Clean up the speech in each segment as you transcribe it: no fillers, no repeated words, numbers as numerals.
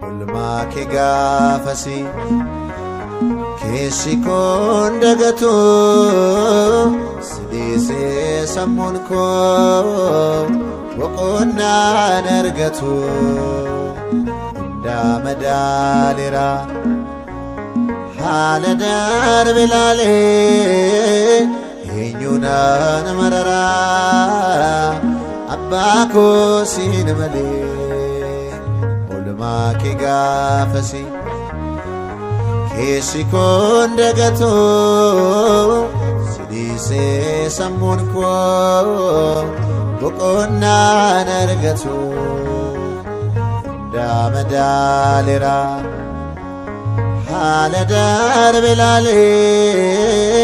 Oolmaa kee gaafasi keessi koon dagatu si dhiisee sammuun koo boqonnaan argatu hundaa madaaleera haala darbe laalee eenyuunaan mararaa abbaa koo siin malee. Oolmaa kee gaafasi keessi koon dagatu si dhiisee sammuun koo boqonnaan argatu hundaa madaaleera haala darbe laalee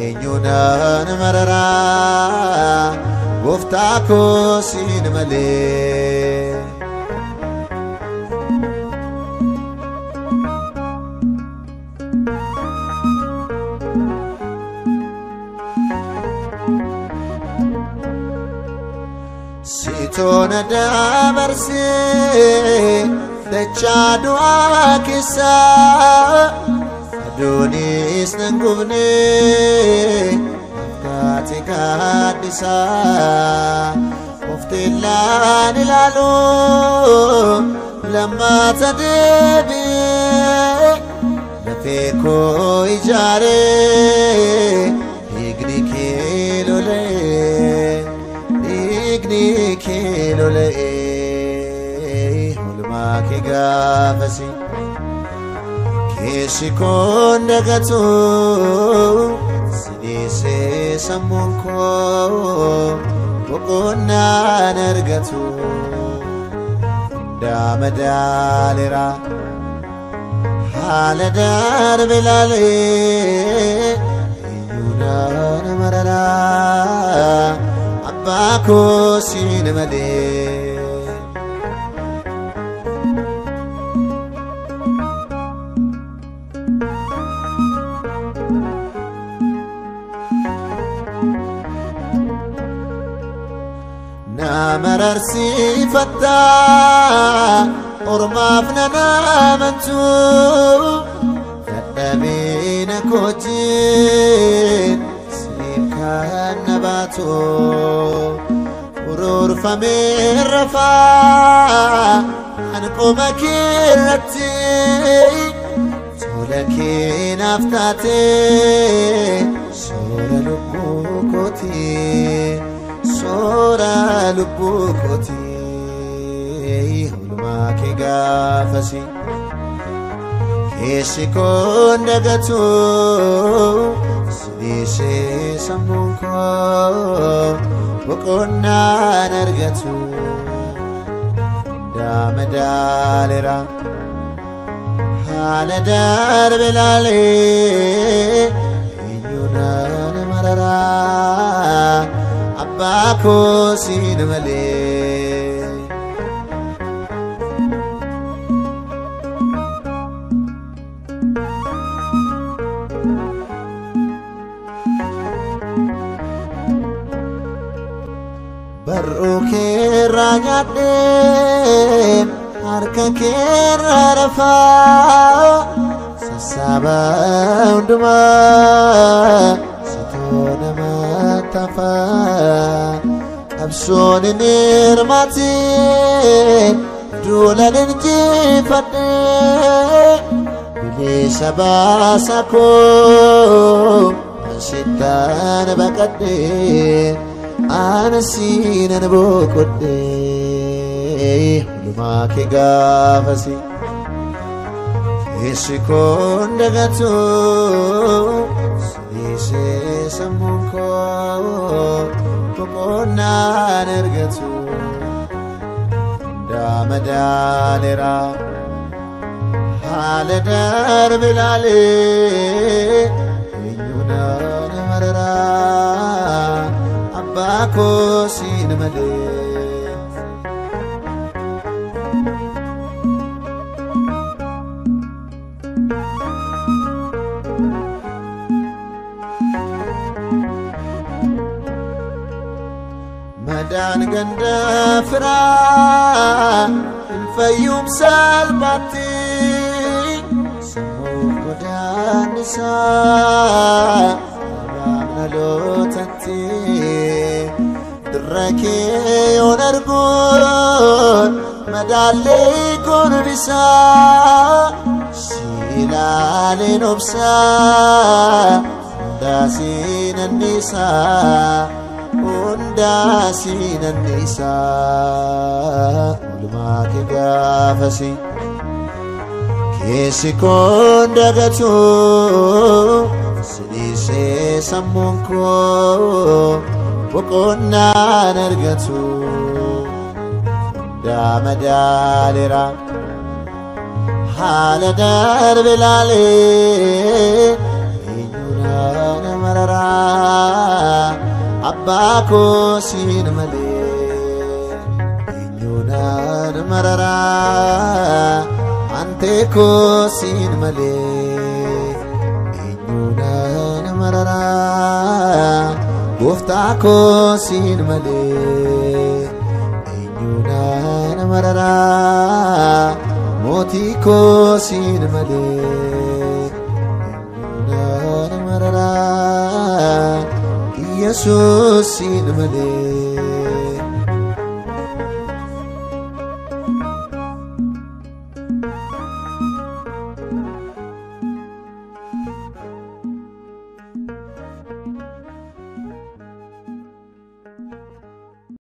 eenyuunaan mararaa gooftaa koo siin malee. Sitoona dabarsee dachaa du'aa keessa aduunis nan gubne naftaate gaaddisa ofteellaan ilaalu lammaata deebi'ee lafee koo ijaaree dhiigni kee lola'ee. Dhiigni kee lola'ee oolmaa kee gaafasi keessi koon dagatu si dhiisee sammuun koo boqonnaan argatu hundaa madaaleera haala darbe laalee eenyuunaan mararaa abbaa koo siin malee. Na mararsiifatta ormaaf nan amantu dadhabina kootiin siif kan na baatu ururfamee rafaa an qoma keerratti tola kee naaf taate soora lubbuu kootii soora lubbuu kootii oolmaa kee gaafasi keessi koon dagatu si dhiisee sammuun koo boqonnaan argatu hundaa madaaleera haala darbe laalee eenyuunaan mararaa abbaa koo siin malee. Barruu keerraa nyaadheen harka keerraa rafaa sassaaba hundumaa sitoo nama tafaa qabsoon hin hirmaatiin duulan injifadhee bilisa baasa koo ansittaan baqadhee anasiinan boqodhee oolmaa kee gaafasi keessi koon dagatu si dhiisee sammuun koo boqonnaan argatu hundaa madaaleera haala darbe laalee eenyuunaan mararaa abbaa koo siin malee. Madaan ganda firaa hin fayyum salphaatti, sammuuf godaannisaa waan dhalootatti. Dirra kee yoon arguun madaallee koon si ilaaleen obsaa, hundaa siin annisaa, hundaa siin annisaa. Oolmaa kee gaafasi keessi koon dagatu, si dhiisee sammuun koo boqonnaan argatu. Hundaa madaaleera haala darbe laalee, eenyuudhaan mararaa abbaa koo siin malee? Eenyuudhaan mararaa antee koo siin malee? Eenyuudhaan mararaa gooftaa koo siin malee? Eenyuudhaan mararaa mootii koo siin malee? Eenyuudhaan mararaa Yesuus siin malee?